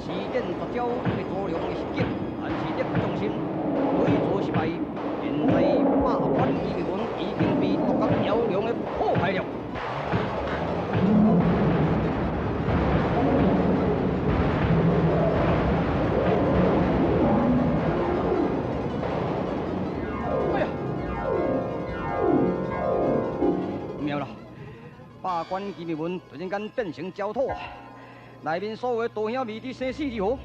施展绝招欲阻龙的袭击，但是力不从心，对做失败。现在百关机密文已经被独角妖龙的破坏了。哎呀，妙啦！百关机密文突然间变成焦土啊！内面所有的道兄未知生死如何？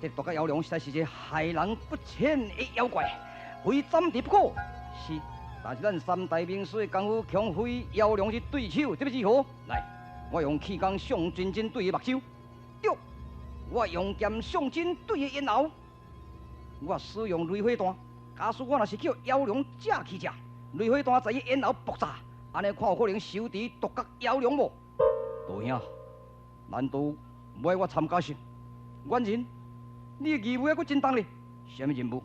这独角妖龙实在是一个害人不浅的妖怪，非斩除不可。是，但是咱三大名师的功夫，恐非妖龙之对手，这欲如何？来，我用气功上真真对伊目睭，对，我用剑上真对伊咽喉，我使用雷火弹，假使我若是叫妖龙食去食，雷火弹在伊咽喉爆炸，按呢看有可能收治独角妖龙无？道兄，难道无爱我参加是？远人，你的义务还阁真重咧？啥物任务？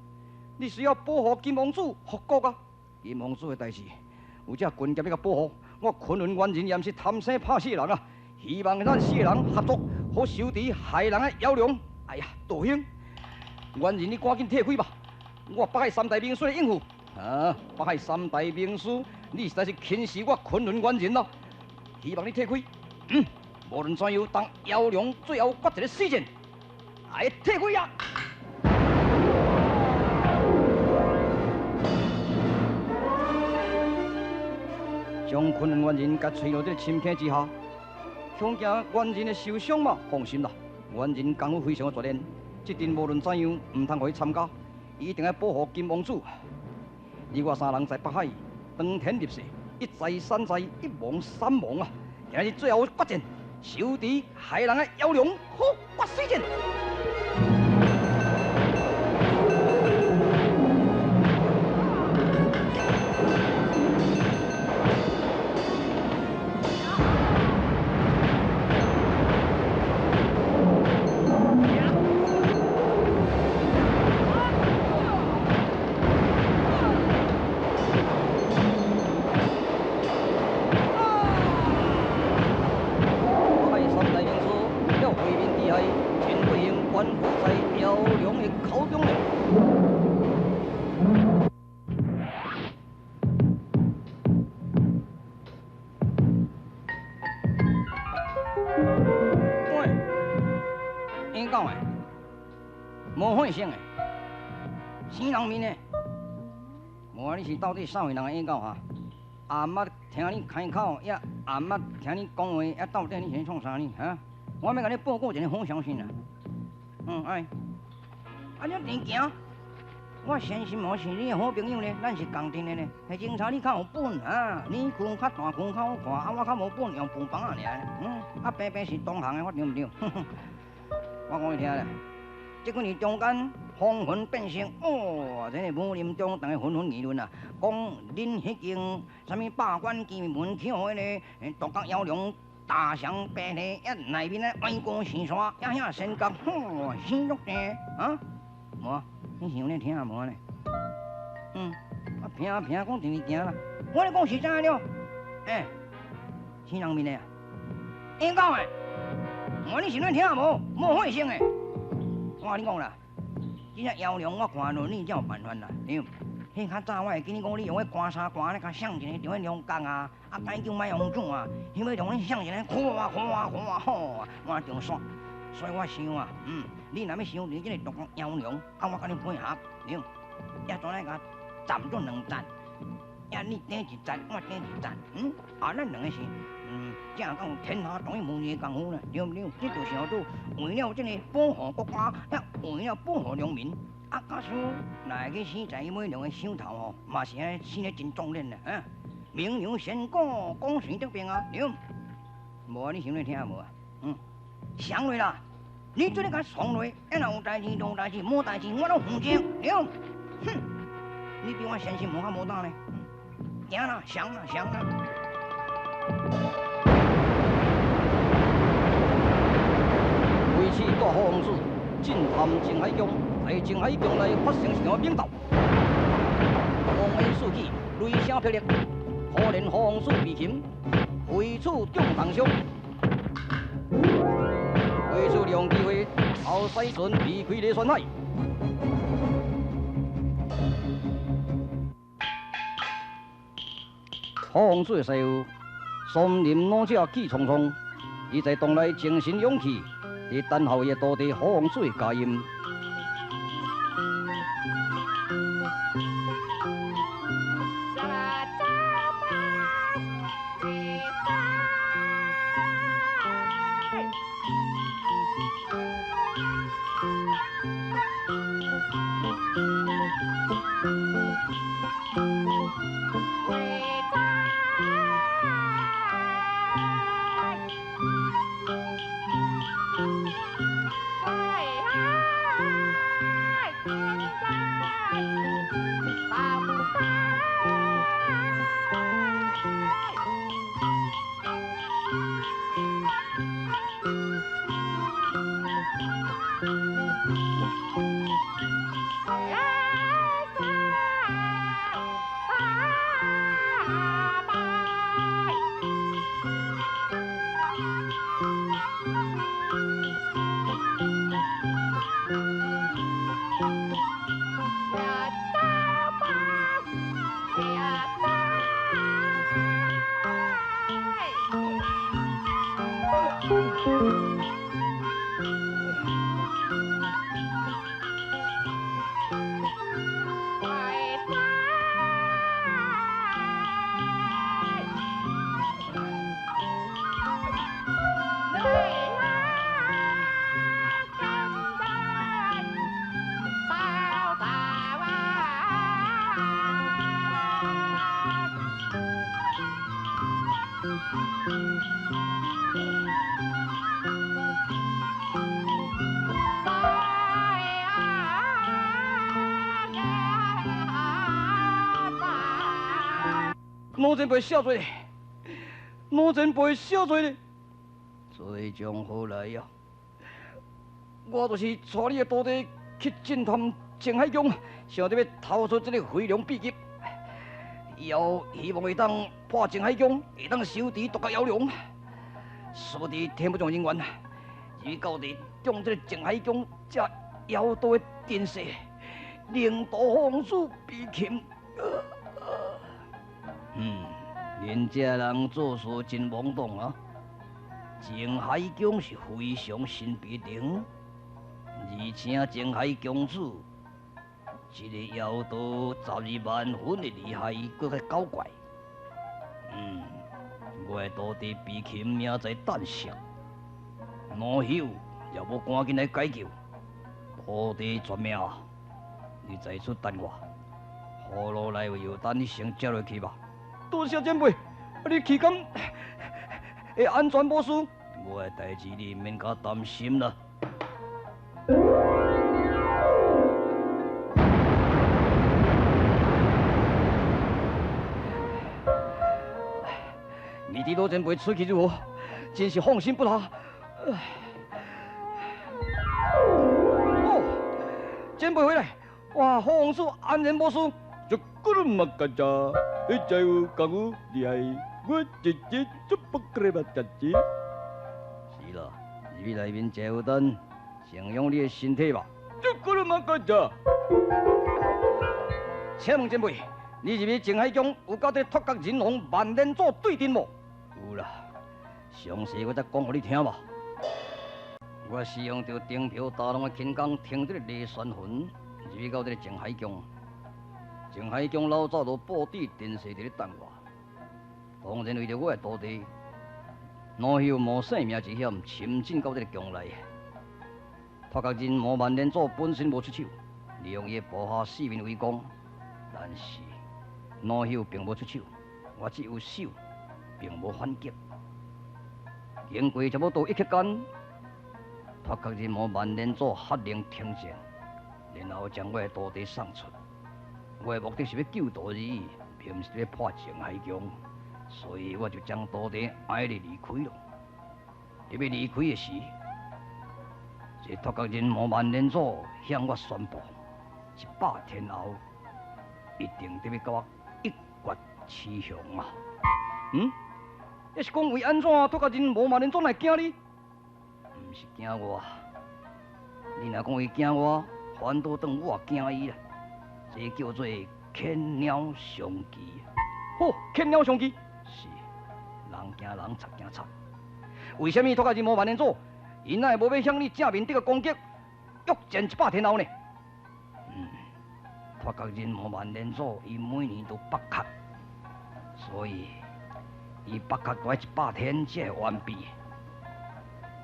你需要保护金王子复国啊！金王子的代志，有这军剑欲共保护，我昆仑原人也毋是贪生怕死的人啊！希望咱四个人合作，好收治害人的妖龙。哎呀，道兄，原人你赶紧退开吧！我北海三大名师来应付。啊，北海三大名师，你实在是轻视我昆仑原人咯！希望你退开。无论怎样，当妖龙最后决一个死战，来退开啊！将昆仑原人共吹落这个深坑之下，恐惊原人会受伤嘛？放心啦，原人功夫非常的熟练，这阵无论怎样，毋通予伊参加，伊一定爱保护金王子。你我三人在北海当天立誓，一在三在，一亡三亡啊！今日最后决战，收治害人的妖龙，好决死战！北海三大名师了会面之下，陈国兴悬浮在妖龙的口中了。喂，因讲的，无血性的，生人面的，无啊！你是到底啥位人的演讲哈？也毋捌听你开口，也毋捌听你讲话，也到底你是咧创啥呢？哈？我欲共你报告一个好消息啦。哎，啊你真行？我相信我是你的好朋友呢，咱是仝阵的呢。彼警察你较有本啊，你拳较大，拳较好看，啊我较无本，用笨棒仔尔。啊平平是同行的，我对毋对？我讲你听咧，这几年中间风云变色，哦，这个武林中逐家纷纷议论啊，讲恁彼间啥物百关机密门去予彼个独角妖龙大双白体，遐内面咧歪高生山，遐遐仙角，吼，生足济啊！无，你是有咧听无呢？啊平平讲直直行啦，我咧讲实在了，欸，生人面的啊，演讲的，无你是咧听无？无血性的，我共你讲啦，这只妖龙我看落你才有办法啦，对。彼较早我会记你讲，你用彼寒沙寒咧，共双一个伫彼龙角啊，啊解救麦王子啊，彼尾用你双一个，看啊看啊看啊吼，我中线。所以我想啊，你若欲收你这个独角妖龙，啊我共你配合，对，也怎来共斩做两层，啊你顶一层，我顶一层，啊咱两个是，正讲天下独一无二的功夫啦，对毋对？这就是叫做为了这个保护国家，也为了保护农民。啊，假使若会去死在伊尾龙的手头吼，嘛是按呢死得真壮烈啦，啊！名扬仙古，讲谁得病啊？对。无啊，你想咧听无啊？上落啦，你做咧共创落，啊若有代志就有代志，无代志我拢负责，对。哼，你比我先生无较无胆呢？行啦，上啦，上啦。维持大好王子进探静海宫。在静海宫内发生一场猛斗，烽烟四起，雷声霹雳，可怜好王子被擒，挥杵中重伤。挥杵利用机会后驶船离开雷旋海。好王子的师傅，松林老者气冲冲，伊在洞内精神勇气，伫等候伊的徒弟好王子的佳音。老前辈笑做，老前辈笑做咧，罪从何来呀？我就是带你的徒弟去侦探静海宫，想著欲偷出这个飞龙秘笈，以后希望会当破静海宫，会当收治独角妖龙。殊不知天不从人愿，入到伫中这个静海宫这妖道的阵势，令徒王子被擒。恁这人做事真懵懂啊！静海宫是非常神秘的，而且静海公主这个妖道12万分的厉害，阁较狡怪。我的徒弟被擒，命在旦夕，老朽也无赶紧来解救，徒弟绝命，你在此等我，葫芦内有药丹，你先食落去吧。多谢前辈，你去敢会安全无事？我的代志你免较担心啦。你伫老前辈出去如何？真是放心不下。哦，前辈回来，哇，好王子安然无事。这咕噜嘛嘎喳。你在有功夫厉害，我姐姐做不过嘛姐姐。是啦，入去内面食药丹，静养你的身体吧。这咕噜嘛嘎喳。请问前辈，你入去静海宫有佮这脱角人王万年祖对阵无？有啦，详细我再讲予你听吧。我使用著灯票大龙的轻功，乘这个雷旋云入去到这个静海宫。静海宫老早就布置阵势伫咧等我，当然为著我的徒弟，老朽冒性命之险，深进到这个宫内。脱角人魔万年祖本身无出手，利用伊的部下四面围攻，但是老朽并无出手，我只有守，并无反击。经过差不多一刻间，脱角人魔万年祖喝令停战，然后将我的徒弟送出。我的目的是欲救徒儿，并毋是欲破静海宫，所以我就将徒弟爱哩离开了。伫欲离开的时，这脱角人魔万年祖向我宣布：100天后，一定得欲佮我一决雌雄啊！你是讲为按怎脱角人魔万年祖会惊你？毋是惊我，你若講伊驚我，反倒轉我驚伊啦。這叫做牽鳥相欺。好，牽鳥相欺。是，人驚人，賊驚賊。為啥物突甲人魔萬年祖，伊哪會無欲向你正面得個攻擊，欲戰100天後呢？嗯，突甲人魔萬年祖，伊每年都北較，所以伊北較都愛100天才會完畢。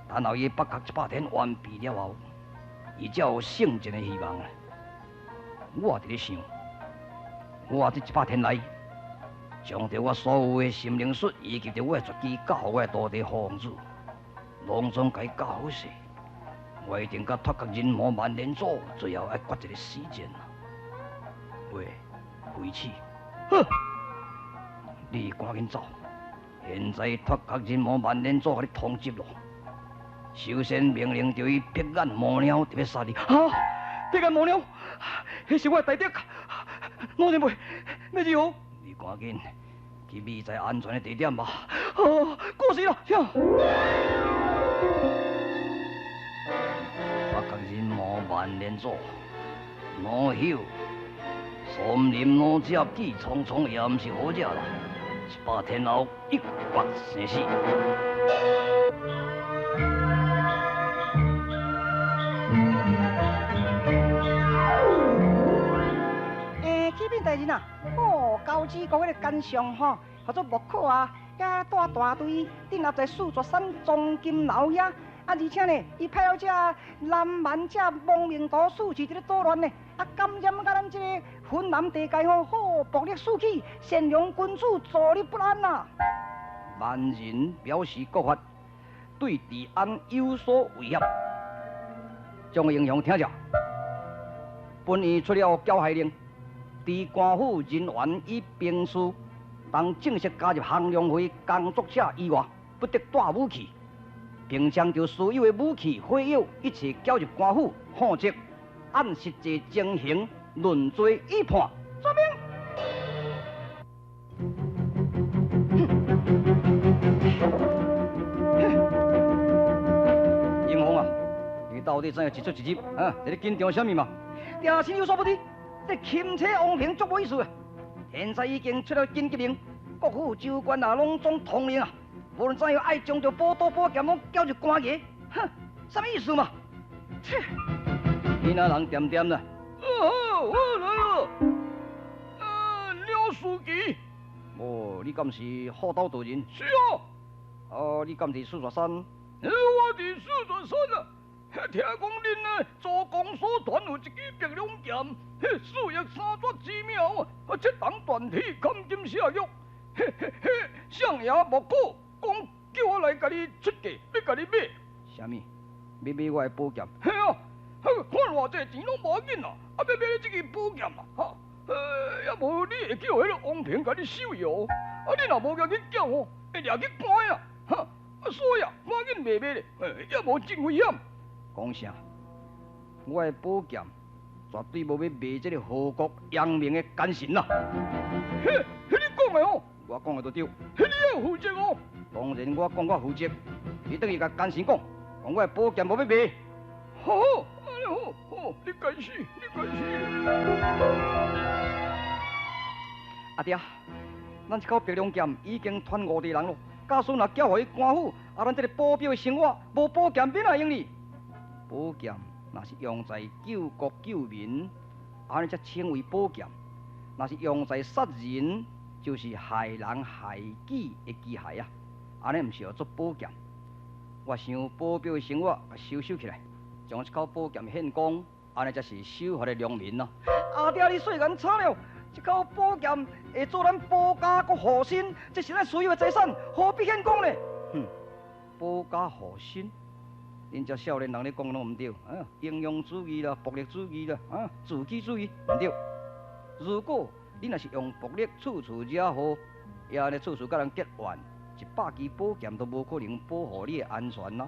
等後伊北較100天完畢了後，伊才有勝戰的希望啦。我佇咧想，我這100天內，將著我所有的心靈術以及著我的絕技教予我的徒弟何王子，攏總共伊教好勢。我一定共脫殼人魔萬年祖，最後愛決一个死戰啊！喂，廢鼠，好，你趕緊走！現在脫殼人魔萬年祖共你通緝咯。首先命令著伊碧眼魔貓佇咧殺你。哈！碧眼魔貓，彼是我的大敵。老前輩，欲如何？你趕緊去覓在安全的地點吧。啊，過時啦，請。北角人魔萬年祖，老朽松林老者記匆匆也毋是好惹啦。100天後一決生死。欸，啟稟大人啊，哦，交趾國彼个奸相吼，號做莫可啊，遐帶大隊鎮壓在四座山莊金樓遐，啊，而且呢，伊派了這南蠻這亡命徒四處佇咧搗亂呢，啊，感染甲咱這个雲南地界吼，好暴力四起，善良君子坐立不安啊。蠻人表示國法對治安有所威脅，將英雄聽著，本院出了繳械令。佇官府人員與兵士，當正式加入行龍會工作者以外，不得帶武器，並將著私有的武器、火藥一切繳入官府，否則按實際情形論罪以判。遵命。英雄啊，你到底怎樣一出一入啊？佇咧緊張啥物嘛？定是有所不知。這欽差王平足無意思啊！現在已經出了緊急令，各府州縣啊，攏總通令啊，無論怎樣愛將著寶刀寶劍攏繳入官衙，哼，啥物意思嘛？切！你那人恬恬啦？啊，我來了。廖書記。哦，你敢是好斗道人？是啊。哦，你敢佇四座山？我佇四座山啊。聽講恁呢祖公所傳有一支白龍劍，彼四逆三絕之妙啊！七銅斷鐵，砍金寫玉，嘿嘿嘿，相爺莫可講叫我來共你出價，欲共你買。啥物？欲買我的寶劍？嘿啊！看偌濟錢攏無要緊啦，啊，欲買你這支寶劍啦，哈！抑無你會叫彼个王平共你收藥，啊，你若無共去繳吼，會掠去關啊！哈！啊，所以啊，趕緊賣賣咧，抑無真危險。講啥？我的寶劍絕對無欲賣這个禍國殃民的奸臣啦！彼，彼你講的哦，我講的都對。彼你愛負責哦。當然我講我負責。你轉去共奸臣講，講我的寶劍無欲賣。好，按呢好，好，你該死，你該死。阿爹，咱這口白龍劍已經傳五代人咯。假使若交予伊官府，啊，咱這个保鏢的生活無寶劍欲按怎用呢？寶劍若是用在救國救民，按呢才稱為寶劍；若是用在殺人，就是害人害己的機械啊！按呢毋是叫做寶劍。我想保鏢的生活，共收收起來，將這口寶劍獻公，按呢才是守法的良民咯。阿爹，你細眼慘了！這口寶劍會做咱保家閣護身，這是咱私有的財產，何必獻公呢？哼，保家護身。恁這少年人咧講攏毋對，啊，英雄主義啦，暴力主義啦，啊，自己主義毋對。如果你若是用暴力處處惹禍，也按呢處處佮人結怨，100支寶劍都無可能保護你的安全啦。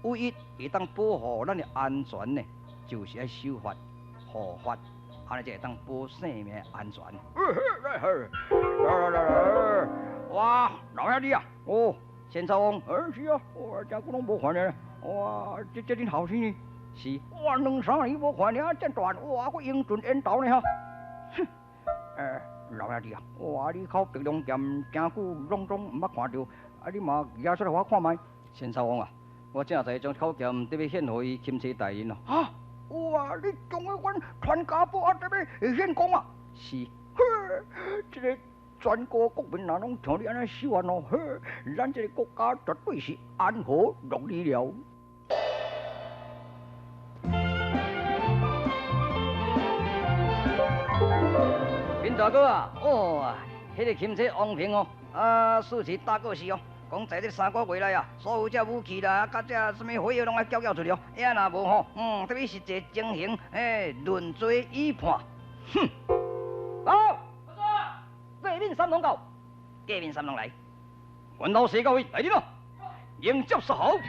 唯一會當保護咱的安全呢，就是愛守法、護法，按呢才會當保生命的安全。來來來，哇，老兄弟啊，哦，千草王，是啊，我真久攏無看你。哇，這恁後生呢？是。哇，兩三年無看你啊，這大，哇，閣英俊緣投呢吼。哼，老兄弟啊，哇，你口白龍劍誠久攏總毋捌看著，啊，你嘛舉出來予我看覓。千秋王啊，我正在將口劍得欲獻予伊欽差大人咯。哈！哇，你將彼款傳家寶啊，得欲獻公啊？是。呵，這个全國國民若攏像你按呢手腕哦，呵，咱這个國家絕對是安和樂利了。林大哥啊，哦，彼个欽差王平哦，啊，事实大过时哦，講在這三個月內啊，所有這武器啦，佮這啥物火藥攏愛繳繳出來哦，遐若無吼，得欲實際情形，嘿，論罪以判。哼！好，過敏三龍到，過敏三龍來，阮老師各位來人咯，迎接殺猴。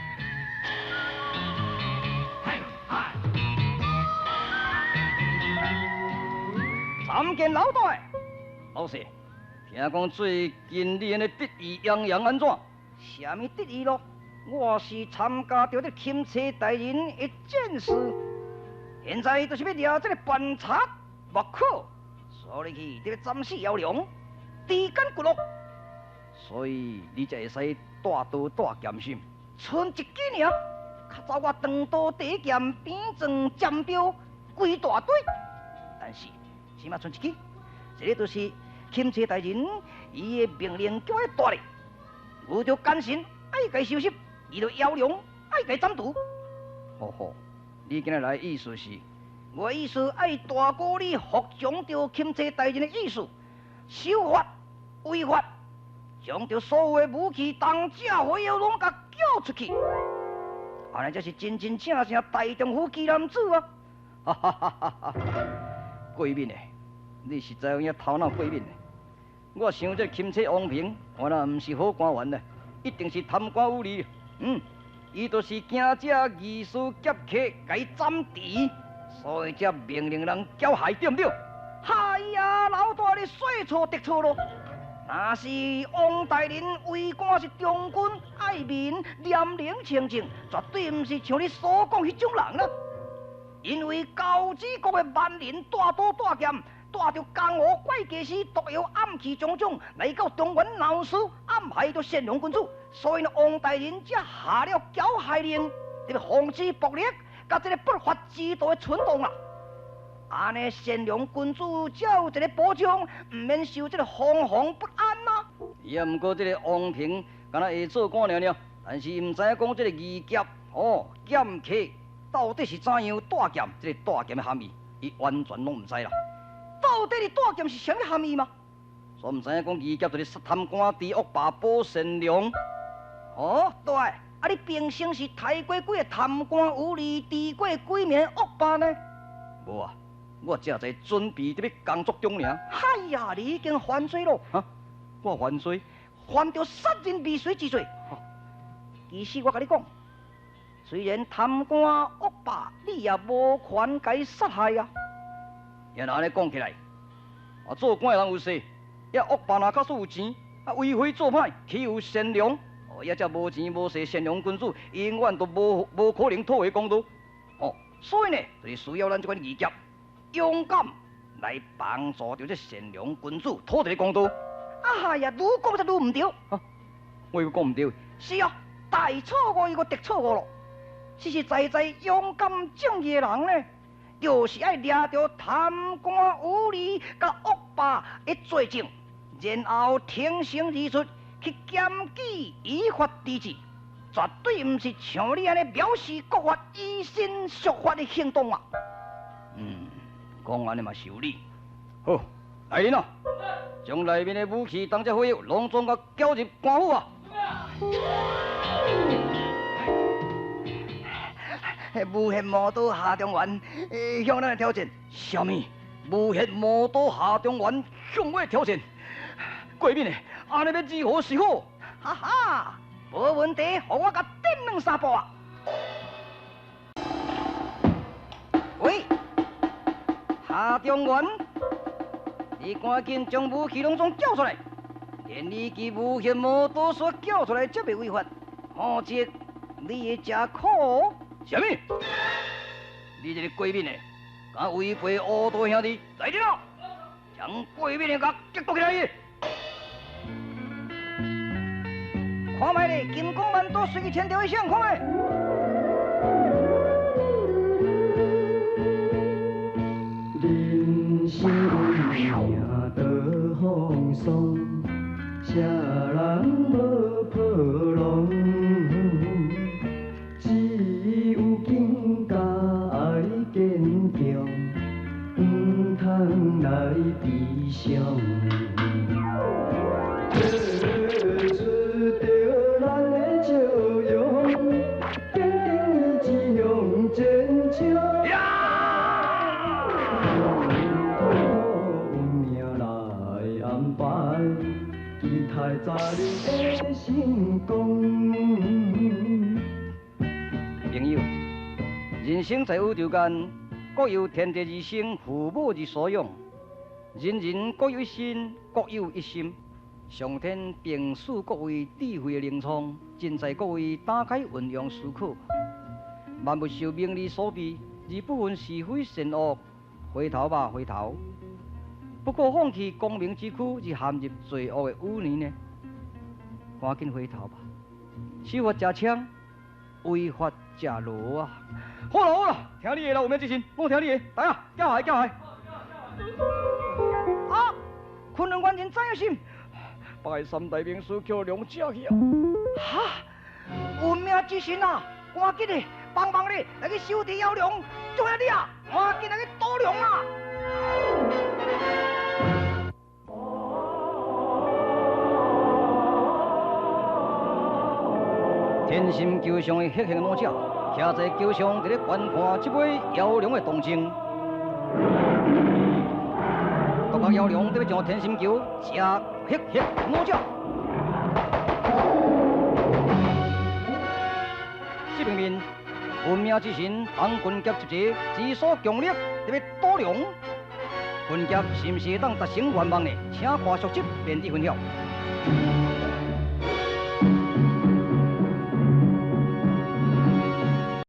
參見老大，老師，聽講最近你按呢得意洋洋按怎？啥物得意咯？我是參加著這欽差大人的戰事，現在就是欲掠這个叛賊莫可，所以去得欲斬死姚龍，除奸掘惡。所以你才會使帶刀帶劍心，賰一支爾，較早我長刀短劍扁鑽劍標規大堆，但是這馬賰一支，這个就是欽差大人伊的命令叫我帶的，遇著奸臣愛共收拾，遇著妖龍愛共斬除。好好，你今日來意思是？我意思愛大哥你服從著欽差大人的意思，守法違法，將著所有的武器、銅隻、火藥攏共繳出去，按呢才是真真正正大丈夫奇男子啊！哈哈哈哈哈！過敏的，你實在有影頭腦過敏的。我想這欽差王平，原來毋是好官員啦，一定是貪官污吏。伊就是驚這義士俠客共伊斬除，所以才命令人繳械，對毋對？哎呀，老大你說錯就錯咯！若是王大人為官是忠君愛民、廉明清正，絕對毋是像你所講彼種人啦。因為高子國的萬人帶刀帶劍，帶著江湖怪技師、毒藥暗器種種，來到中原鬧事，暗害著善良君子，所以呢，王大人才下了繳械令，欲防止暴力，佮這个不法之徒的蠢動啦。按呢，善良君子才有一个保障，毋免受這个惶惶不安啊。也毋過這个王平，敢若會做官爾爾，但是毋知影講這个義俠哦劍客到底是怎樣帶劍，這个帶劍的含義，伊完全攏毋知啦。到底你帶劍是啥物含義嗎？所毋知影講義俠就是殺貪官、除惡霸、保善良。哦，對，啊你平生是刣過幾个貪官污吏、除過幾名惡霸呢？無啊，我正在準備佇咧工作中爾。哎呀，你已經犯罪咯！哈，我犯罪？犯著殺人未遂之罪。其實我共你講，雖然貪官惡霸，你也無權共伊殺害啊。若按呢講起來，啊做官的人有勢，遐惡霸若假使有錢，啊為非作歹，欺負善良，哦，遐這無錢無勢善良君子，永遠都無可能討回公道。哦，所以呢，就是需要咱這款義俠勇敢來幫助著這善良君子討回公道。啊呀，愈講才愈毋對。啊，我又講毋對。是啊，大錯誤又閣特錯誤咯。實實在在勇敢正義的人呢，就是愛掠著貪官污吏佮惡霸的罪證，然後挺身而出去檢舉依法治治，絕對毋是像你按呢藐視國法、以身試法的行動啊！講按呢嘛是有理。好，來人啊，將內面的武器、當這火藥，攏總共繳入官府啊！無血魔刀夏中元向咱來挑戰。啥物？無血魔刀夏中元向我挑戰？過敏的，按呢欲如何是好？哈哈，無問題，予我共點兩三步啊！喂，夏中元，你趕緊將武器攏總繳出來，連你支無血魔刀所繳出來才袂違法，否則你會食苦。啥物？你這个過敏的，敢違背烏道兄弟，來人啊！將過敏的共激毒起來！看覓咧，金剛萬多隨去牽著一聲，看覓。人生有命就放鬆，啥人無破浪？只有更加愛堅強，毋通來悲傷。活出著咱的笑容，堅定意志向前衝。運命來安排，期待早日的成功。朋友，人生在宇宙間，各有天地而生，父母之所養。人人各有一身，各有一心。上天並賜各位智慧的靈聰，盡在各位打開運用思考。萬勿受名利所蔽，而不分是非善惡。回頭吧，回頭！不過放棄光明之軀，而陷入罪惡的污泥呢？趕緊回頭吧！守法者昌，違法者羅啊！好啦好啦，聽你的啦，有命之神，我聽你的，來啊，叫來叫來！啊！昆崙原人怎樣心？拜三大名師叫龍食去啊！哈！運命之神啊，趕緊的，幫忙你來去收治妖龍，祝兄弟啊，趕緊來去堵龍啊！天心橋上的黑黑老者，徛在橋上，佇咧觀看這尾妖龍的動靜。獨角妖龍欲上天心橋，食黑黑老者。這邊面，運命之神當軍俠集結，之所強力，欲堵龍。軍俠是毋是會當達成願望呢？請看續集，便佇分曉。